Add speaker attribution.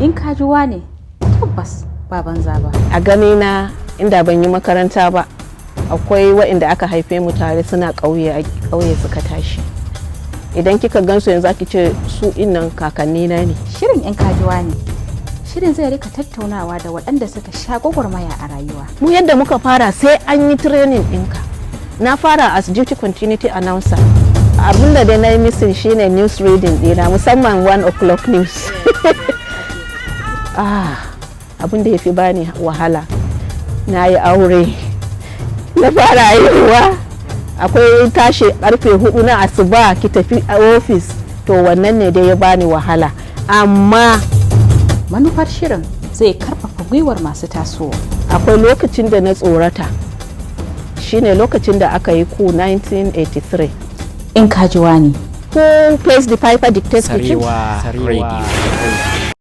Speaker 1: In ka ji wane, tabbas ba banza ba.
Speaker 2: A gani na, inda ban yi makaranta ba, akwai waɗanda aka haife mu tare suna ƙauye, a ƙauye suka tashi. Idan kika gansu yanzu, aki ce su innan kakanni na ne.
Speaker 1: Shirin In Ka Ji Wane. Shirin zai rika tattaunawa da waɗanda suka sha gwagwarmaya a rayuwa.
Speaker 2: Mu yadda muka fara, sai an yi training ɗinka. Na fara as duty continuity announcer. Abinda dai na yi missing shine news reading ɗina, musamman 1 o'clock news. Abin da ya fi bani wahala, na yi aure, na fara haihuwa, akwai tashi karfe 4 na asuba ki tafi ofis. To, wannan ne dai ya bani wahala, amma
Speaker 1: Manufar shirin zai karfafa gwiwar masu tasowa.
Speaker 2: Akwai lokacin da na tsorata, shine lokacin da aka yi coup 1983.
Speaker 1: In Ka Ji Wane.
Speaker 2: Who plays the piper dictates the tune.
Speaker 3: Sarewa Radio.